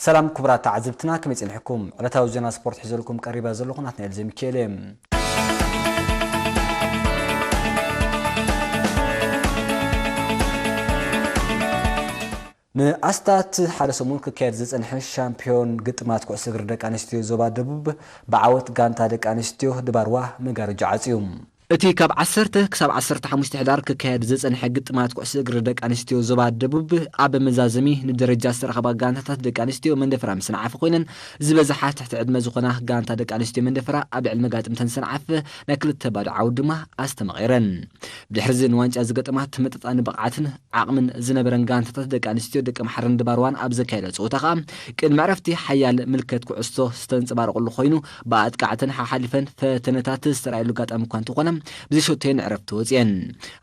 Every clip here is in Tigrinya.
ሰላም ክቡራት ተዓዘብትና፣ ከመይ ጸኒሕኩም? ዕለታዊ ዜና ስፖርት ሒዘልኩም ቀሪበ ዘለኹ ናትናኤል ዘሚካኤል እየ። ንኣስታት ሓደ ሰሙን ክካየድ ዝጸንሐ ሻምፒዮን ግጥማት ኩዕሶ እግሪ ደቂ ኣንስትዮ ዞባ ደቡብ ብዓወት ጋንታ ደቂ ኣንስትዮ ድባርዋ መጋረጃ ዓጽዩ። እቲ ካብ ዓሰርተ ክሳብ ዓሰርተ ሓሙሽተ ሕዳር ክካየድ ዝጸንሐ ግጥማት ኩዕሶ እግሪ ደቂ ኣንስትዮ ዞባ ደቡብ ኣብ መዛዘሚ ንደረጃ ዝተረኸባ ጋንታታት ደቂ ኣንስትዮ መንደፈራ ምስ ሰንዓፈ ኮይነን፣ ዝበዝሓ ትሕቲ ዕድመ ዝኾና ጋንታ ደቂ ኣንስትዮ መንደፈራ ኣብ ልዕሊ መጋጥምተን ሰንዓፈ ናይ ክልተ ባዶ ዓወት ድማ ኣስተማቒረን። ብድሕሪ እዚ ንዋንጫ ዝገጠማ ተመጣጣኒ ብቕዓትን ዓቕምን ዝነበረን ጋንታታት ደቂ ኣንስትዮ ደቂ ኣምሓራን ድባርዋን ኣብ ዘካየደ ፀወታ ከኣ ቅድሚ ዕረፍቲ ሓያል ምልከት ኩዕሶ ዝተንጸባረቐሉ ኮይኑ፣ ብኣጥቃዕተን ሓሓሊፈን ፈተነታት ዝተረኣየሉ ኣጋጣሚ እኳ እንተኾነ፣ ብዘይሸቶየን ዕረፍቲ ወፅየን።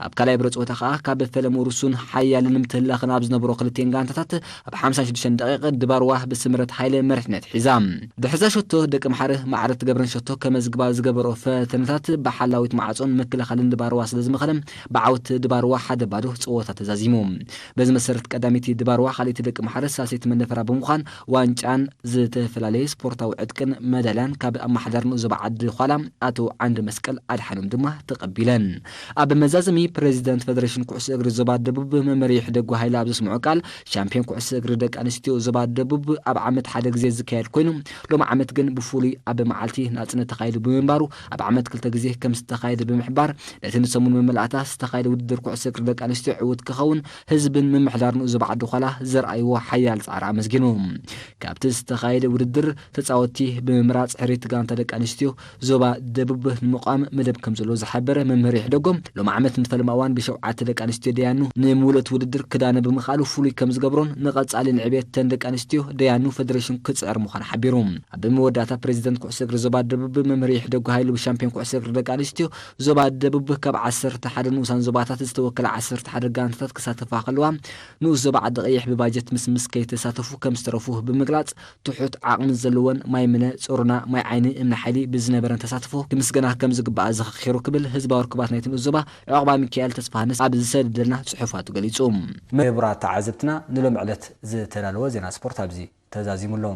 ኣብ ካልኣይ ብረ ፀወታ ከኣ ካብ ፈለሙ ርሱን ሓያልን ምትህልላኽን ኣብ ዝነበሮ ክልቲኤን ጋንታታት ኣብ ሓምሳን ሽዱሽተን ደቂቕ ድባርዋ ብስምረት ሃይለ መሪሕነት ሒዛ። ድሕዛ ሸቶ ደቂ ኣምሓረ ማዕረ ትገብረን ሸቶ ከመዝግባ ዝገበሮ ፈተነታት ብሓላዊት ማዕጾን ምክልኻልን ድባርዋ ስለ ዝመኸለ፣ ብዓወት ድባርዋ ሓደ ባዶ ፀወታ ተዛዚሙ። በዚ መሰረት ቀዳመይቲ ድባርዋ፣ ካልኣይቲ ደቂ ኣምሓረ፣ ሳልሰይቲ መንደፈራ ብምዃን ዋንጫን ዝተፈላለየ ስፖርታዊ ዕጥቅን መዳልያን ካብ ኣመሓዳሪ ንኡስ ዞባ ዓዲ ዃላ ኣቶ ዓንደ መስቀል ኣድሓኖም ድማ ተቐቢለን። ኣብ መዛዘሚ ፕሬዚደንት ፌደሬሽን ኩዕሶ እግሪ ዞባ ደቡብ መምህር ይሕደጉ ሃይለ ኣብ ዘስምዖ ቃል፣ ሻምፒዮን ኩዕሶ እግሪ ደቂ ኣንስትዮ ዞባ ደቡብ ኣብ ዓመት ሓደ ግዜ ዝካየድ ኮይኑ፣ ሎም ዓመት ግን ብፍሉይ ኣብ መዓልቲ ናጽነት ተኻይዱ ብምንባሩ፣ ኣብ ዓመት ክልተ ግዜ ከም ዝተኻየደ ብምሕባር፣ ነቲ ንሰሙን መመላእታ ዝተኻየደ ውድድር ኩዕሶ እግሪ ደቂ ኣንስትዮ ዕዉት ክኸውን ህዝብን ምምሕዳር ንኡስ ዞባ ዓዲ ዃላ ዘርኣይዎ ሓያል ጻዕሪ ኣመስጊኑ። ካብቲ ዝተኻየደ ውድድር ተጻወትቲ ብምምራጽ ሕርይቲ ጋንታ ደቂ ኣንስትዮ ዞባ ደቡብ ንምቋም መደብ ከም ዘሎ ዝሓበረ መምህር ይሕደጎ፣ ሎም ዓመት ንፈለማ እዋን ብሸውዓተ ደቂ ኣንስትዮ ደያኑ ንምውለት ውድድር ክዳነ ብምኽኣሉ ፍሉይ ከም ዝገብሮን ንቐጻሊ ንዕቤት ተን ደቂ ኣንስትዮ ደያኑ ፌደሬሽን ክጽዕር ምዃኑ ሓቢሩ። ኣብ መወዳእታ ፕሬዚደንት ኩዕሶ እግሪ ዞባ ደቡብ መምህር ይሕደጎ ሃይሉ ብሻምፒዮን ኩዕሶ እግሪ ደቂ ኣንስትዮ ዞባ ደቡብ ካብ ዓሰርተ ሓደ ንኡሳን ዞባታት ዝተወከለ ዓሰርተ ሓደ ጋንታታት ክሳተፋ ከለዋ፣ ንኡስ ዞባ ዓዲ ቀይሕ ብባጀት ምስምስ ከይተሳተፉ ከም ዝተረፉ ብምግላጽ፣ ትሑት ዓቕሚ ዘለወን ማይ ምነ፣ ጾሮና፣ ማይ ዓይኒ፣ እምኒ ሓይሊ ብዝነበረን ተሳትፎ ክምስገና ከም ዝግባኣ ዘኸኺሩ ክብል ህዝባዊ ርክባት ናይቲ ንኡስ ዞባ ዑቕባ ሚካኤል ተስፋሃንስ ኣብ ዝሰደደልና ጽሑፋቱ ገሊጹ። ክቡራት ተዓዘብትና፣ ንሎም ዕለት ዝተዳለወ ዜና ስፖርት ኣብዚ ተዛዚሙ ኣሎ።